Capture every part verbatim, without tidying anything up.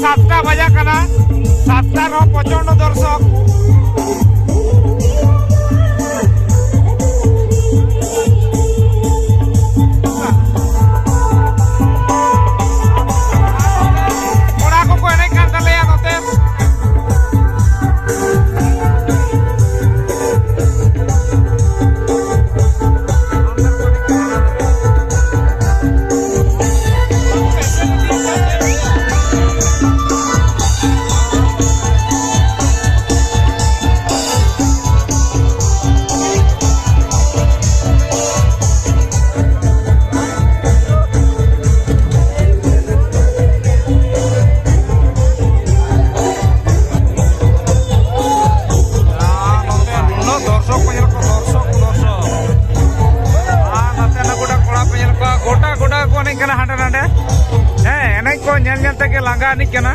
ᱥᱟᱛᱴᱟ ᱵᱟᱡᱟᱜ ᱠᱟᱱᱟ, ᱥᱟᱛᱴᱟ ᱨᱮᱦᱚᱸ ᱯᱨᱚᱪᱚᱱᱰᱚ ᱫᱚᱨᱥᱚᱠ᱾ ᱠᱚᱲᱟ ᱠᱚᱠᱚ ᱮᱱᱮᱡ ᱠᱟᱱ ᱛᱟᱞᱮᱭᱟ ᱱᱚᱛᱮ᱾ ᱟᱨ ᱱᱚᱛᱮ ᱱᱩᱱᱟᱹᱜ ᱫᱚᱨᱥᱚᱠ ᱠᱚ ᱧᱮᱞ ᱠᱚᱣᱟ, ᱫᱚᱨᱥᱚᱠ, ᱫᱚᱨᱥᱚᱠ᱾ ᱟᱨ ᱱᱚᱛᱮ ᱱᱟ ᱜᱚᱰᱟ ᱠᱚᱲᱟ ᱯᱮ ᱧᱮᱞ ᱠᱚᱣᱟ, ᱜᱚᱴᱟ, ᱜᱚᱰᱟ ᱠᱚ ᱮᱱᱮᱡ ᱠᱟᱱᱟ ᱦᱟᱸᱰᱮ ᱱᱟᱰᱮ᱾ ᱦᱮᱸ, ᱮᱱᱮᱡ ᱠᱚ ᱧᱮᱞ ᱧᱮᱞ ᱛᱮᱜᱮ ᱞᱟᱸᱜᱟ ᱟᱹᱱᱤᱡ ᱠᱟᱱᱟ᱾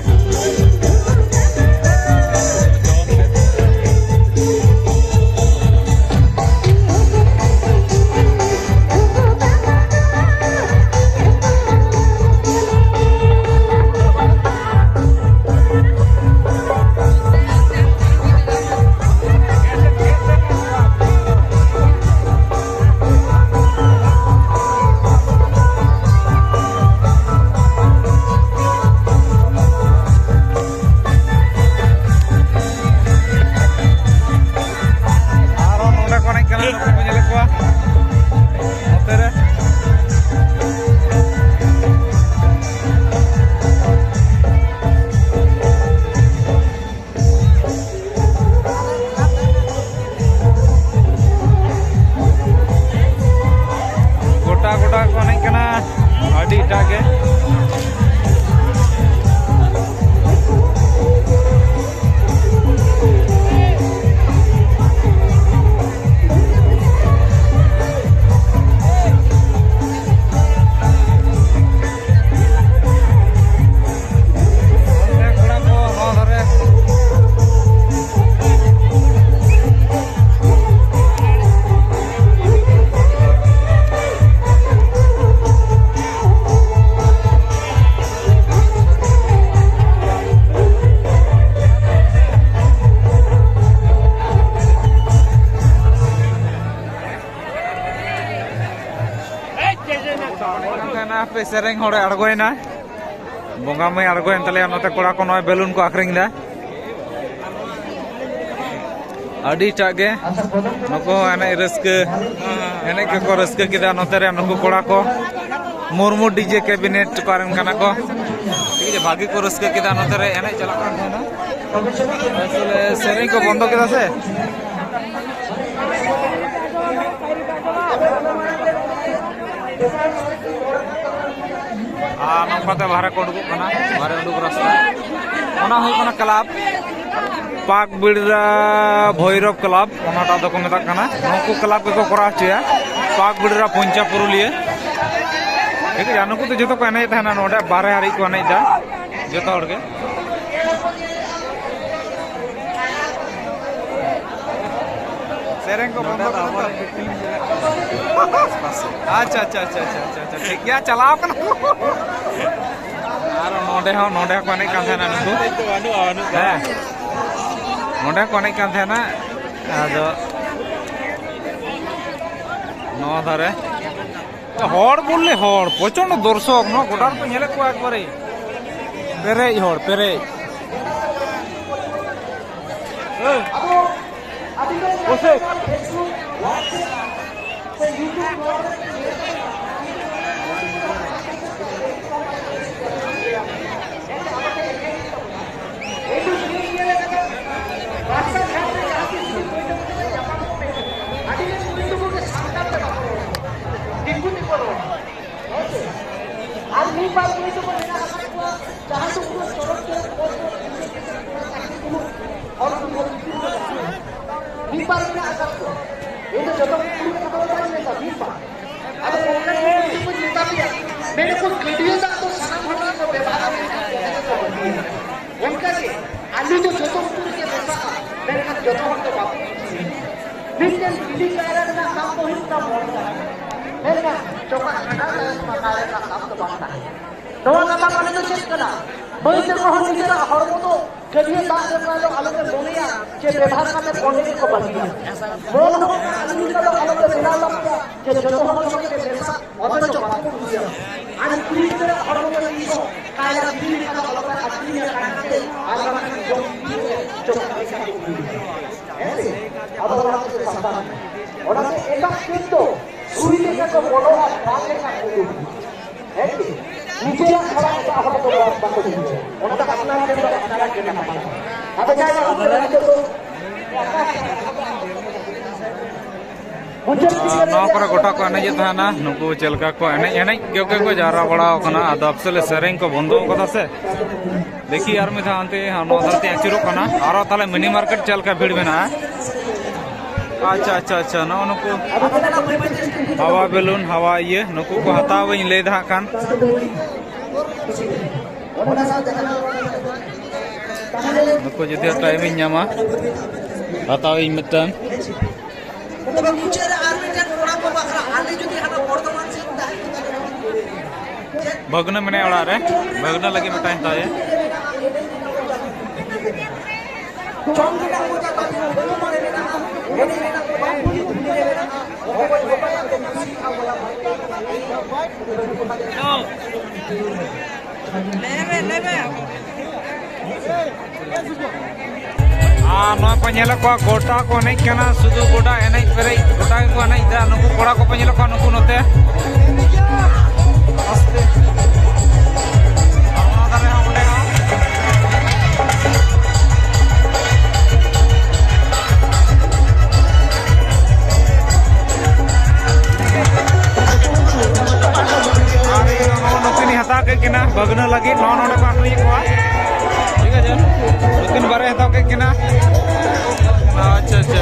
ᱥᱮᱨᱮᱧ ᱦᱚᱲᱮ ᱟᱬᱜᱚᱭᱮᱱᱟ, ᱵᱚᱸᱜᱟ ᱢᱟᱹᱭ ᱟᱬᱜᱚᱭᱮᱱ ᱛᱟᱞᱮᱭᱟ᱾ ᱱᱚᱛᱮ ᱠᱚᱲᱟ ᱠᱚ ᱱᱚᱜᱼᱚᱭ ᱵᱮᱞᱩᱱ ᱠᱚ ᱟᱠᱷᱨᱤᱧ ᱮᱫᱟ᱾ ᱟᱹᱰᱤᱴᱟᱜ ᱜᱮ ᱱᱩᱠᱩ ᱦᱚᱸ ᱮᱱᱮᱡ ᱨᱟᱹᱥᱠᱟᱹ, ᱮᱱᱮᱡ ᱜᱮᱠᱚ ᱨᱟᱹᱥᱠᱟᱹ ᱠᱮᱫᱟ᱾ ᱱᱚᱛᱮ ᱨᱮ ᱱᱩᱠᱩ ᱠᱚᱲᱟ ᱠᱚ ᱢᱩᱨᱢᱩ ᱰᱤᱡᱮ ᱠᱮᱵᱤᱱᱮᱴ ᱠᱚᱨᱮᱱ ᱠᱟᱱᱟ ᱠᱚ᱾ ᱴᱷᱤᱠ ᱟᱪᱷᱮ, ᱵᱷᱟᱹᱜᱤ ᱠᱚ ᱨᱟᱹᱥᱠᱟᱹ ᱠᱮᱫᱟ᱾ ᱱᱚᱛᱮ ᱨᱮ ᱮᱱᱮᱡ ᱪᱟᱞᱟᱜ ᱠᱟᱱ ᱛᱟᱦᱮᱱᱟ᱾ ᱟᱥᱚᱞᱮ ᱥᱮᱨᱮᱧ ᱠᱚ ᱵᱚᱱᱫᱚ ᱠᱮᱫᱟ ᱥᱮ᱾ ᱟᱨ ᱱᱚᱝᱠᱟᱛᱮ ᱵᱟᱦᱨᱮ ᱠᱚ ᱩᱰᱩᱠᱚᱜ ᱠᱟᱱᱟ, ᱵᱟᱦᱨᱮ ᱩᱰᱩᱠ ᱨᱟᱥᱛᱟ᱾ ᱚᱱᱟ ᱦᱩᱭᱩᱜ ᱠᱟᱱᱟ ᱠᱞᱟᱵᱽ, ᱯᱟᱠ ᱵᱤᱲᱨᱟ ᱵᱷᱳᱭᱨᱚᱵ ᱠᱞᱟᱵᱽ, ᱚᱱᱟᱴᱟᱜ ᱫᱚᱠᱚ ᱢᱮᱛᱟᱜ ᱠᱟᱱᱟ᱾ ᱱᱩᱠᱩ ᱠᱞᱟᱵᱽ ᱜᱮᱠᱚ ᱠᱚᱨᱟᱣ ᱦᱚᱪᱚᱭᱟ, ᱯᱟᱠ ᱵᱤᱲᱨᱟ ᱯᱚᱧᱪᱟ ᱯᱩᱨᱩᱞᱤᱭᱟᱹ᱾ ᱴᱷᱤᱠ ᱜᱮᱭᱟ, ᱱᱩᱠᱩ ᱫᱚ ᱡᱚᱛᱚ ᱠᱚ ᱮᱱᱮᱡ ᱛᱟᱦᱮᱱᱟ ᱱᱚᱰᱮ, ᱵᱟᱦᱨᱮ ᱦᱟᱹᱨᱤᱡ ᱠᱚ ᱮᱱᱮᱡ ᱮᱫᱟ ᱡᱚᱛᱚ ᱦᱚᱲ ᱜᱮ᱾ ᱥᱮᱨᱮᱧ ᱠᱚ ᱵᱚᱱᱫᱚ ᱠᱟᱱᱟ ᱛᱚ᱾ ᱟᱪᱪᱷᱟ, ᱟᱪᱪᱷᱟ, ᱟᱪᱪᱷᱟ, ᱟᱪᱪᱷᱟ, ᱟᱪᱪᱷᱟ, ᱴᱷᱤᱠ ᱜᱮᱭᱟ, ᱪᱟᱞᱟᱣ ᱠᱟᱱᱟ ᱠᱚ᱾ ᱟᱨ ᱱᱚᱰᱮ ᱦᱚᱸ, ᱱᱚᱰᱮ ᱦᱚᱸᱠᱚ ᱮᱱᱮᱡ ᱠᱟᱱ ᱛᱟᱦᱮᱱᱟ ᱱᱩᱠᱩ᱾ ᱦᱮᱸ, ᱱᱚᱰᱮ ᱦᱚᱸᱠᱚ ᱮᱱᱮᱡ ᱠᱟᱱ ᱛᱟᱦᱮᱱᱟ᱾ ᱟᱫᱚ ᱱᱚᱣᱟ ᱫᱷᱟᱨᱮ ᱦᱚᱲ ᱵᱚᱞᱞᱮ ᱦᱚᱲ, ᱯᱨᱚᱪᱚᱱᱰ ᱫᱚᱨᱥᱚᱠ, ᱱᱚᱣᱟ ᱜᱚᱰᱟ ᱨᱮᱯᱮ ᱧᱮᱞᱮᱫ ᱠᱚᱣᱟ ᱮᱠᱵᱟᱨᱮ ᱯᱮᱨᱮᱡ ᱦᱚᱲ, ᱯᱮᱨᱮᱡ᱾ ᱟᱨ ᱢᱤᱫ ᱵᱟᱨ ᱠᱩᱲᱤ ᱫᱚᱠᱚ ᱢᱮᱱᱟᱜ ᱟᱠᱟᱫ ᱠᱚᱣᱟ, ᱡᱟᱦᱟᱸᱭ ᱫᱚ ᱯᱩᱨᱟᱹ ᱪᱚᱨᱚᱠ ᱪᱚᱨᱚᱠ ᱯᱚᱫᱽ ᱠᱚ ᱦᱚᱲ ᱠᱚ ᱧᱮᱞ ᱵᱷᱤᱛᱤᱨ ᱨᱮ ᱢᱮᱱᱟᱜ ᱠᱚᱣᱟ᱾ ᱢᱤᱫ ᱵᱟᱨ ᱢᱮᱱᱟᱜ ᱟᱠᱟᱫ ᱠᱚᱣᱟ᱾ ᱤᱧ ᱫᱚ ᱡᱚᱛᱚ ᱠᱩᱲᱤ ᱠᱚᱫᱚ ᱵᱟᱹᱧ ᱢᱮᱛᱟ, ᱢᱤᱫ ᱵᱟᱨ᱾ ᱟᱫᱚ ᱚᱱᱠᱟᱱ ᱠᱚ ᱠᱩᱲᱤ ᱠᱚᱧ ᱢᱮᱛᱟ ᱯᱮᱭᱟ, ᱢᱮᱱᱟᱠᱚ ᱜᱟᱹᱰᱭᱟᱹ ᱫᱟᱜ ᱫᱚ ᱥᱟᱱᱟᱢ ᱦᱚᱲ ᱜᱮᱠᱚ ᱵᱮᱵᱷᱟᱨᱟ, ᱢᱮᱱᱠᱷᱟᱱ ᱡᱚᱛᱚ ᱫᱚ ᱵᱟᱹᱧ ᱧᱩᱭᱟ᱾ ᱚᱱᱠᱟᱜᱮ ᱟᱹᱞᱩ ᱫᱚ ᱡᱚᱛᱚ ᱩᱛᱩ ᱨᱮᱜᱮ ᱢᱮᱥᱟᱜᱼᱟ, ᱢᱮᱱᱠᱷᱟᱱ ᱡᱚᱛᱚ ᱦᱚᱲ ᱫᱚ ᱵᱟᱠᱚ ᱠᱩᱥᱤᱭᱟᱜᱼᱟ᱾ ᱢᱤᱫᱴᱮᱱ ᱵᱤᱞᱤ ᱠᱟᱭᱨᱟ ᱨᱮᱱᱟᱜ ᱫᱟᱢ ᱫᱚ ᱦᱩᱭᱩᱜ ᱠᱟᱱᱟ ᱢᱚᱬᱮ ᱴᱟᱠᱟ, ᱢᱮᱱᱠᱷᱟᱱ ᱪᱚᱠᱟᱜ ᱠᱟᱴᱟ ᱛᱟᱭᱚᱢ ᱚᱱᱟ ᱠᱟᱭᱨᱟ ᱨᱮᱱᱟᱜ ᱫᱟᱢ ᱫᱚ ᱵᱟᱝ ᱛᱟᱦᱮᱸ ᱠᱟᱱᱟ᱾ ᱱᱚᱣᱟ ᱠᱟᱛᱷᱟ ᱢᱟᱱᱮ ᱫᱚ ᱪᱮᱫ ᱠᱟᱱᱟ? ᱢᱟᱹᱭ ᱛᱟᱠᱚ ᱦᱚᱸ ᱱᱤᱡᱮᱨᱟᱜ ᱦᱚᱲᱢᱚ ᱫᱚ ᱜᱟᱹᱰᱭᱟᱹ ᱫᱟᱜ ᱞᱮᱠᱟ ᱫᱚ ᱟᱞᱚᱯᱮ ᱢᱚᱱᱮᱭᱟ ᱡᱮ ᱵᱮᱵᱷᱟᱨ ᱠᱟᱛᱮ ᱚᱸᱰᱮ ᱜᱮᱠᱚ ᱵᱟᱹᱜᱤᱭᱟ᱾ ᱢᱚᱱ ᱦᱚᱸ ᱚᱱᱟ ᱞᱮᱠᱟ ᱫᱚ ᱟᱞᱚᱯᱮ ᱵᱮᱱᱟᱣ ᱛᱟᱠᱚᱣᱟ ᱡᱮ ᱡᱚᱛᱚ ᱦᱚᱲ ᱥᱚᱸᱜᱮ ᱯᱮ ᱢᱮᱥᱟᱜ, ᱚᱛᱷᱚᱪᱚ ᱵᱟᱠᱚ ᱠᱩᱥᱤᱭᱟᱜᱼᱟ᱾ ᱟᱨ ᱠᱩᱲᱤ ᱜᱤᱫᱽᱨᱟᱹ ᱦᱚᱲᱢᱚ ᱫᱚ ᱛᱤᱥ ᱦᱚᱸ ᱠᱟᱭᱨᱟ ᱵᱤᱞᱤ ᱞᱮᱠᱟ ᱫᱚ ᱟᱞᱚᱯᱮ ᱟᱹᱠᱷᱨᱤᱧᱟ, ᱠᱟᱭᱨᱟ ᱛᱮ ᱟᱨ ᱵᱟᱝᱠᱷᱟᱱ ᱡᱚᱢ ᱵᱤᱞᱤ ᱨᱮ ᱪᱚᱯ ᱞᱮᱠᱟ ᱠᱚ ᱩᱛᱩᱭᱟ᱾ ᱦᱮᱸ ᱥᱮ? ᱟᱫᱚ ᱚᱱᱟ ᱠᱚᱫᱚ ᱥᱟᱵᱫᱷᱟᱱ᱾ ᱚᱱᱟᱛᱮ ᱮᱴᱟᱜ ᱴᱷᱮᱱ ᱫᱚ ᱥᱩᱭ ᱞᱮᱠᱟ ᱠᱚ ᱵᱚᱞᱚᱜᱼᱟ, ᱰᱟᱝ ᱞᱮᱠᱟ ᱠᱚ ᱩᱰᱩᱠᱚᱜᱼᱟ᱾ ᱦᱮᱸ ᱥᱮ? ᱱᱤᱡᱮᱨᱟᱜ ᱠᱷᱟᱲᱟᱝ ᱮᱴᱟᱜ ᱦᱚᱲ ᱫᱚ ᱵᱟᱠᱚ ᱵᱩᱡᱷᱟᱹᱣᱟ᱾ ᱚᱱᱟᱛᱮ ᱟᱯᱱᱟᱨ ᱴᱷᱮᱱ ᱫᱚ ᱟᱯᱱᱟᱨᱟᱜ ᱜᱮ ᱱᱟᱯᱟᱭᱟ᱾ ᱟᱫᱚ ᱡᱟᱭᱦᱳᱠ, ᱱᱤᱛᱚᱜ ᱫᱚ ᱟᱨ ᱱᱚᱣᱟ ᱠᱚᱨᱮ ᱜᱚᱴᱟ ᱠᱚ ᱮᱱᱮᱡᱮᱫ ᱛᱟᱦᱮᱱᱟ᱾ ᱱᱩᱠᱩ ᱪᱮᱫ ᱞᱮᱠᱟ ᱠᱚ ᱮᱱᱮᱡ, ᱮᱱᱮᱡ ᱜᱮ ᱠᱚ ᱡᱟᱣᱨᱟ ᱵᱟᱲᱟ ᱟᱠᱟᱱᱟ᱾ ᱟᱫᱚ ᱟᱯᱮ ᱥᱮᱫ ᱞᱮ ᱥᱮᱨᱮᱧ ᱠᱚ ᱵᱚᱱᱫᱚ ᱟᱠᱟᱫᱟ ᱥᱮ? ᱫᱮᱠᱷᱤ ᱟᱨ ᱢᱤᱫ ᱫᱷᱟᱣ ᱦᱟᱱᱛᱮ ᱱᱚᱣᱟ ᱫᱷᱟᱨᱮ ᱛᱮ ᱟᱹᱪᱩᱨᱚᱜ ᱠᱟᱱᱟ᱾ ᱟᱨᱚ ᱛᱟᱦᱞᱮ ᱢᱤᱱᱤ ᱢᱟᱨᱠᱮᱴ ᱪᱮᱫ ᱞᱮᱠᱟ ᱵᱷᱤᱲ ᱢᱮᱱᱟᱜᱼᱟ? ᱟᱪᱪᱷᱟ, ᱟᱪᱪᱷᱟ, ᱟᱪᱪᱷᱟ, ᱱᱚᱜᱼᱚ ᱱᱩᱠᱩ ᱦᱟᱣᱟ ᱵᱮᱞᱩᱱ, ᱦᱟᱣᱟ ᱤᱭᱟᱹ, ᱱᱩᱠᱩ ᱠᱚ ᱦᱟᱛᱟᱣ ᱵᱟᱹᱧ ᱞᱟᱹᱭ ᱫᱟ ᱦᱟᱸᱜ ᱠᱷᱟᱱ᱾ ᱱᱩᱠᱩ ᱡᱩᱫᱤ ᱴᱟᱭᱤᱢ ᱤᱧ ᱧᱟᱢᱟ, ᱦᱟᱛᱟᱣ ᱤᱧ ᱢᱤᱫᱴᱟᱝ᱾ ᱛᱚᱵᱮ ᱢᱩᱪᱟᱹᱫ ᱨᱮ ᱟᱨ ᱢᱤᱫᱴᱮᱱ ᱠᱚᱲᱟ ᱠᱚ ᱵᱟᱠᱷᱨᱟ, ᱟᱞᱮ ᱡᱩᱫᱤ ᱦᱟᱱᱟ ᱵᱚᱨᱫᱷᱚᱢᱟᱱ ᱥᱮᱫ ᱛᱟᱦᱮᱸ ᱠᱚᱜᱼᱟ, ᱵᱷᱟᱹᱜᱽᱱᱟᱹ ᱢᱮᱱᱟᱭᱟ ᱚᱲᱟᱜ ᱨᱮ, ᱵᱷᱟᱹᱜᱽᱱᱟᱹ ᱞᱟᱹᱜᱤᱫ ᱢᱤᱫᱴᱟᱝ ᱦᱟᱛᱟᱣ ᱮ᱾ ᱡᱚᱢ ᱨᱮᱱᱟᱜ ᱢᱚᱡᱟ ᱛᱟᱵᱚᱱ ᱵᱚᱨᱫᱷᱚᱢᱟᱱ ᱨᱮ ᱢᱮᱱᱟᱜᱼᱟ, ᱮᱱᱮᱡ ᱨᱮᱱᱟᱜ ᱢᱚᱡᱟ ᱵᱷᱩᱞ ᱵᱷᱩᱞ ᱨᱮ ᱢᱮᱱᱟᱜᱼᱟ, ᱚᱠᱚᱭ ᱚᱠᱚᱭᱟᱜ ᱠᱚ ᱠᱩᱥᱤ ᱟᱵᱚᱱᱟ᱾ ᱞᱟᱹᱭ ᱢᱮ, ᱞᱟᱹᱭ ᱢᱮ᱾ ᱟᱨ ᱱᱚᱣᱟ ᱠᱚ ᱧᱮᱞᱮᱫ ᱠᱚᱣᱟ, ᱜᱚᱴᱟ ᱠᱚ ᱮᱱᱮᱡ ᱠᱟᱱᱟ, ᱥᱩᱫᱷᱩ ᱜᱚᱴᱟ ᱮᱱᱮᱡ ᱯᱮᱨᱮᱡ, ᱜᱚᱴᱟ ᱜᱮᱠᱚ ᱮᱱᱮᱡ ᱮᱫᱟ᱾ ᱱᱩᱠᱩ ᱠᱚᱲᱟ ᱠᱚᱯᱮ ᱧᱮᱞᱮᱫ ᱠᱚᱣᱟ, ᱱᱩᱠᱩ ᱱᱚᱛᱮ ᱟᱥᱛᱮ᱾ ᱟᱨ ᱚᱱᱟ ᱫᱷᱟᱨᱮ ᱦᱚᱸ, ᱚᱸᱰᱮ ᱦᱚᱸ᱾ ᱟᱨ ᱤᱧ ᱫᱚ ᱱᱚᱜᱼᱚ ᱱᱩᱠᱤᱱᱤᱧ ᱦᱟᱛᱟᱣ ᱠᱮᱫ ᱠᱤᱱᱟ ᱵᱷᱟᱹᱜᱽᱱᱟᱹ ᱞᱟᱹᱜᱤᱫ, ᱱᱚᱜᱼᱚ ᱱᱚᱰᱮ ᱠᱚ ᱟᱹᱠᱷᱨᱤᱧᱮᱫ ᱠᱚᱣᱟ᱾ ᱴᱷᱤᱠ ᱟᱪᱷᱮ, ᱱᱩᱠᱤᱱ ᱵᱟᱨᱭᱟ ᱦᱟᱛᱟᱣ ᱠᱮᱫ ᱠᱤᱱᱟ᱾ ᱟᱪᱪᱷᱟ, ᱟᱪᱪᱷᱟ᱾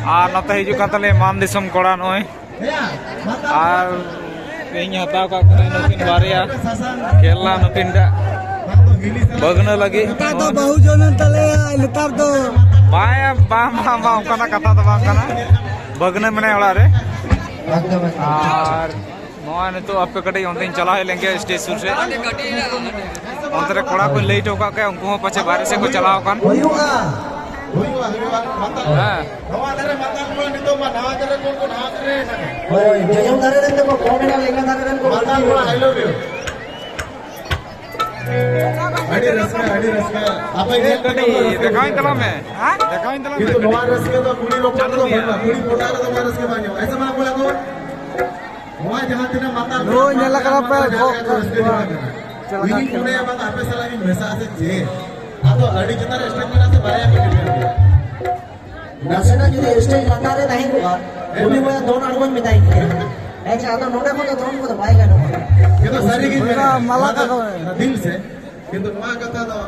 ᱟᱨ ᱱᱚᱛᱮ ᱦᱤᱡᱩᱜ ᱠᱟᱱ ᱛᱟᱞᱮᱭᱟ ᱢᱟᱱ ᱫᱤᱥᱚᱢ ᱠᱚᱲᱟ ᱱᱚᱜᱼᱚᱭ᱾ ᱟᱨ ᱤᱧ ᱦᱟᱛᱟᱣ ᱠᱟᱜ ᱠᱤᱱᱟᱹᱧ ᱱᱩᱠᱤᱱ ᱵᱟᱨᱭᱟ ᱠᱷᱮᱞᱱᱟ ᱱᱩᱠᱤᱱ ᱴᱟᱜ ᱵᱷᱟᱹᱜᱽᱱᱟᱹ ᱞᱟᱹᱜᱤᱫ᱾ ᱱᱮᱛᱟᱨ ᱫᱚ ᱵᱟᱹᱦᱩ ᱡᱚᱱᱚᱱ ᱛᱟᱞᱮᱭᱟ, ᱱᱮᱛᱟᱨ ᱫᱚ᱾ ᱵᱟᱝ, ᱵᱟᱝ, ᱵᱟᱝ, ᱵᱟᱝ, ᱚᱱᱠᱟᱱᱟᱜ ᱠᱟᱛᱷᱟ ᱫᱚ ᱵᱟᱝ ᱠᱟᱱᱟ᱾ ᱵᱷᱟᱹᱜᱽᱱᱟᱹ ᱢᱮᱱᱟᱭᱟ ᱚᱲᱟᱜ ᱨᱮ᱾ ᱮᱠᱫᱚᱢ, ᱮᱠᱫᱚᱢ᱾ ᱟᱨ ᱱᱚᱣᱟ ᱱᱤᱛᱚᱜ ᱟᱯᱮ ᱠᱟᱹᱴᱤᱡ ᱚᱱᱛᱮᱧ ᱪᱟᱞᱟᱣ ᱦᱮᱡ ᱞᱮᱱ ᱜᱮ ᱥᱴᱮᱡᱽ ᱥᱩᱨ ᱥᱮᱫ᱾ ᱚᱱᱛᱮ ᱨᱮ ᱠᱚᱲᱟ ᱠᱚᱧ ᱞᱟᱹᱭ ᱦᱚᱴᱚ ᱠᱟᱜ ᱠᱚᱣᱟ, ᱩᱱᱠᱩ ᱦᱚᱸ ᱯᱟᱪᱮ ᱵᱟᱦᱨᱮ ᱥᱮᱫ ᱠᱚ ᱪᱟᱞᱟᱣ ᱟᱠᱟᱱ᱾ ᱦᱩᱭᱩᱜᱼᱟ, ᱦᱩᱭᱩᱜᱼᱟ, ᱦᱩᱭᱩᱜᱼᱟ᱾ ᱦᱮᱸ᱾ ᱱᱚᱣᱟ ᱫᱷᱟᱨᱮ ᱢᱟᱛᱟᱞ ᱠᱚ ᱱᱤᱛᱚᱜ ᱢᱟ ᱱᱟᱣᱟ ᱫᱷᱟᱨᱮ ᱠᱷᱚᱱ ᱠᱚ ᱱᱟᱣᱟ ᱫᱷᱟᱨᱮ ᱮᱱᱟ᱾ ᱦᱳᱭ, ᱡᱚᱡᱚᱢ ᱫᱷᱟᱨᱮ ᱨᱮᱱ ᱫᱚᱠᱚ ᱠᱚᱢ ᱮᱱᱟ, ᱞᱮᱸᱜᱟ ᱫᱷᱟᱨᱮ ᱨᱮᱱ ᱠᱚ ᱢᱟᱛᱟᱞ ᱵᱟᱹᱲᱛᱤ ᱠᱚᱲᱟ, ᱮᱱᱟ᱾ I love you᱾ ᱟᱹᱰᱤ ᱨᱟᱹᱥᱠᱟᱹ, ᱟᱹᱰᱤ ᱨᱟᱹᱥᱠᱟᱹ᱾ ᱟᱯᱮ ᱧᱮᱞ ᱠᱟᱛᱮ ᱠᱟᱹᱴᱤᱡ ᱠᱚ ᱨᱟᱹᱥᱠᱟᱹ ᱫᱮᱠᱷᱟᱣᱟᱹᱧ ᱵᱩᱡᱷᱟᱹᱣ ᱛᱟᱞᱟᱝ ᱢᱮ᱾ ᱠᱟᱱᱟ᱾ ᱦᱮᱸ? ᱫᱮᱠᱷᱟᱣᱟᱹᱧ ᱛᱟᱞᱟᱝ ᱢᱮ ᱠᱤᱱᱛᱩ ᱠᱟᱹᱴᱤᱡ᱾ ᱱᱚᱣᱟ ᱨᱟᱹᱥᱠᱟᱹ ᱫᱚ ᱠᱩᱲᱤ ᱦᱚᱯᱚᱱ ᱨᱮᱫᱚ ᱵᱟᱹᱱᱩᱜᱼᱟ᱾ ᱠᱩᱲᱤ ᱯᱚᱴᱟ ᱨᱮᱫᱚ ᱱᱚᱣᱟ ᱨᱟᱹᱥᱠᱟᱹ ᱵᱟᱝ ᱧᱟᱢᱚᱜᱼᱟ᱾ ᱦᱮᱸ ᱥᱮ ᱵᱟᱝ ᱵᱚᱭᱦᱟ ᱠᱚ? ᱱᱚᱣᱟ ᱡᱟᱦᱟᱸ ᱛᱤᱱᱟᱹᱜ ᱢᱟᱛᱟᱞ ᱱᱚᱣᱟ ᱠᱚᱲᱟ ᱧᱮᱞ ᱠᱚ ᱟᱠᱟᱫᱟ ᱯᱮ, ᱢᱟᱛᱟᱞ ᱡᱟᱦᱟᱸ ᱜᱚᱜ ᱞᱮᱠᱟ ᱠᱚ ᱨᱟᱹᱥᱠᱟᱹ ᱠᱚᱣᱟ᱾ ᱡᱚᱝ ᱠᱟᱱᱟ᱾ ᱪᱮᱫ ᱞᱮᱠᱟ ᱤᱧᱤᱧ ᱠᱷᱮᱞ ᱢᱚᱱᱮᱭᱟ ᱠᱟᱱᱟ? ᱵᱟᱝ ᱟᱯᱮ ᱥᱟᱞᱟᱜ ᱤᱧ ᱢᱮᱥᱟᱜᱼᱟ ᱥᱮ ᱪᱮᱫ? ᱟᱫᱚ ᱟᱹᱰᱤ ᱪᱮᱛᱟᱱ ᱨᱮ stage ᱢᱮᱱᱟᱜᱼᱟ ᱥᱮ ᱵᱟᱨᱭᱟ ᱠᱚ ᱰᱤᱯᱮᱱᱰ ᱜᱮᱭᱟ? ᱱᱟᱥᱮᱱᱟᱜ ᱡᱩᱫᱤ stage ᱞᱟᱛᱟᱨ ᱨᱮ ᱛᱟᱦᱮᱸ ᱠᱚᱜᱼᱟ, ᱩᱱᱤ ᱵᱚᱭᱦᱟ ᱫᱚᱱ ᱟᱬᱜᱚᱧ ᱢᱮᱛᱟᱭ ᱠᱮᱭᱟ᱾ ᱟᱪᱪᱷᱟ, ᱟᱫᱚ ᱱᱚᱰᱮ ᱠᱷᱚᱱ ᱫᱚ ᱫᱚᱱ ᱠᱚᱫᱚ ᱵᱟᱭ ᱜᱟᱱᱚᱜᱼᱟ᱾ ᱠᱤᱱᱛᱩ ᱥᱟᱹᱨᱤ ᱜᱮ ᱢᱮᱱᱟ, ᱢᱟᱞᱟ ᱱᱚᱣᱟ ᱫᱚ ᱛᱟᱠᱚ ᱢᱮ᱾ ᱫᱤᱞ ᱥᱮ, ᱠᱤᱱᱛᱩ ᱱᱚᱣᱟ ᱠᱟᱛᱷᱟ ᱫᱚ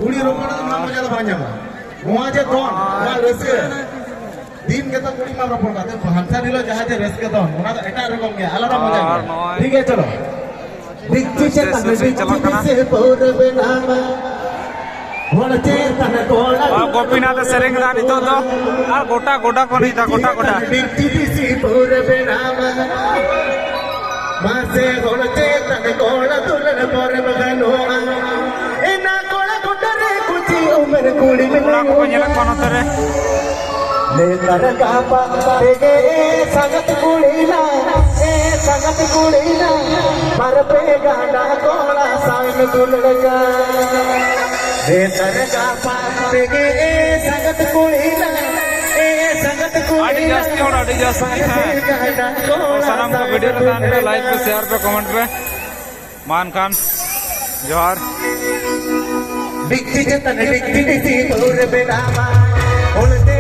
ᱠᱩᱲᱤ ᱦᱚᱯᱚᱱ ᱫᱚ ᱱᱚᱣᱟ ᱢᱚᱡᱟ ᱫᱚ ᱵᱟᱝ ᱧᱟᱢᱚᱜᱼᱟ᱾ ᱱᱚᱣᱟ ᱡᱮ ᱫᱚᱱ, ᱱᱚᱣᱟ ᱨᱟᱹᱥᱠᱟᱹ, ᱫᱤᱱ ᱜᱮᱛᱚ ᱠᱩᱲᱤ ᱢᱟ ᱨᱚᱯᱚᱲ ᱠᱟᱛᱮ, ᱦᱟᱱᱥᱟᱨ ᱦᱤᱞᱳᱜ ᱡᱟᱦᱟᱸ ᱡᱮ ᱨᱟᱹᱥᱠᱟᱹ ᱫᱚᱱ, ᱚᱱᱟ ᱫᱚ ᱮᱴᱟᱜ ᱨᱚᱠᱚᱢ ᱜᱮᱭᱟ, ᱟᱞᱟᱫᱟ ᱢᱚᱡᱟ ᱜᱮᱭᱟ᱾ ᱟᱨ ᱱᱚᱜᱼᱚᱭ ᱴᱷᱤᱠ ᱜᱮᱭᱟ, ᱪᱚᱞᱚ᱾ ᱰᱤᱠᱪᱤ ᱥᱮ ᱪᱮᱛᱟᱱ ᱨᱮ ᱥᱩᱨ ᱥᱮᱫ ᱰᱤᱠᱪᱤ ᱪᱟᱞᱟᱜ ᱠᱟᱱᱟ᱾ ᱰᱤᱥᱤ ᱯᱟᱹᱣᱨᱟᱹ ᱵᱮᱱᱟᱣᱟ᱾ ᱦᱚᱲ ᱪᱮᱛᱟᱱ ᱨᱮ ᱜᱚᱲᱟ ᱟᱨ ᱜᱳᱯᱤᱱᱟᱛᱷ ᱮ ᱥᱮᱨᱮᱧ ᱮᱫᱟ ᱱᱤᱛᱚᱜ ᱫᱚ᱾ ᱟᱨ ᱜᱚᱴᱟ, ᱜᱚᱰᱟ ᱠᱚ ᱮᱱᱮᱡ ᱮᱫᱟ, ᱜᱚᱴᱟ, ᱜᱚᱰᱟ᱾ ᱰᱤᱠᱪᱤ ᱰᱤᱥᱤ ᱯᱟᱹᱣᱨᱟᱹ ᱵᱮᱱᱟᱣᱟ᱾ ᱢᱟᱥᱮ ᱦᱚᱲ ᱪᱮᱛᱟᱱ ᱨᱮ ᱜᱚᱲᱟ ᱫᱩᱞᱟᱹᱲ ᱯᱚᱨᱮ ᱵᱟᱹᱱᱩᱜᱼᱟ᱾ ᱮᱱᱟ ᱠᱚᱲᱟ ᱜᱚᱴᱟ ᱨᱮ ᱠᱩᱪᱤ ᱩᱢᱮᱨ ᱠᱩᱲᱤ ᱠᱚᱲᱟ ᱠᱚᱠᱚ ᱧᱮᱞᱮᱫ ᱠᱚᱣᱟ ᱱᱚᱛᱮ ᱨᱮ᱾ ᱱᱮᱛᱟᱨ ᱜᱟᱯᱟ ᱛᱮᱜᱮ ᱥᱟᱸᱜᱟᱛ ᱠᱩᱲᱤ ᱱᱟ, ᱮ ᱥᱟᱸᱜᱟᱛ ᱠᱩᱲᱤ ᱱᱟ, ᱵᱟᱨ ᱯᱮ ᱜᱟᱱᱰᱟ ᱠᱚᱲᱟ ᱥᱟᱶ ᱮᱢ ᱫᱩᱞᱟᱹᱲ ᱠᱟᱱ᱾ ᱱᱮᱛᱟᱨ ᱜᱟᱯᱟ ᱛᱮᱜᱮ ᱮ ᱥᱟᱸᱜᱟᱛ ᱠᱩᱲᱤ ᱱᱟ, ᱮ ᱥᱟᱸᱜᱟᱛ ᱠᱩᱲᱤ ᱟᱹᱰᱤ ᱱᱟ, ᱡᱟᱹᱥᱛᱤ ᱦᱚᱲ, ᱟᱹᱰᱤ ᱡᱟᱹᱥᱛᱤ, ᱵᱟᱨ ᱯᱮ ᱦᱮᱸ᱾ ᱜᱟᱱᱰᱟ ᱠᱚᱲᱟ ᱥᱟᱱᱟᱢ ᱠᱚ ᱥᱟᱶ ᱵᱷᱤᱰᱤᱭᱳ ᱮᱢ ᱨᱮ ᱛᱟᱦᱮᱱ ᱯᱮ, ᱫᱩᱞᱟᱹᱲ ᱞᱟᱭᱤᱠ ᱯᱮ, ᱠᱟᱱ᱾ ᱥᱮᱭᱟᱨ ᱯᱮ, ᱠᱚᱢᱮᱱᱴ ᱯᱮ᱾ ᱢᱟ ᱮᱱᱠᱷᱟᱱ ᱡᱚᱦᱟᱨ᱾ ᱰᱤᱠᱪᱤ ᱪᱮᱛᱟᱱ ᱰᱤᱠᱪᱤ ᱰᱤᱥᱤ ᱯᱟᱹᱣᱨᱟᱹ ᱵᱮᱱᱟᱣᱟ᱾ ᱚᱞᱛᱮ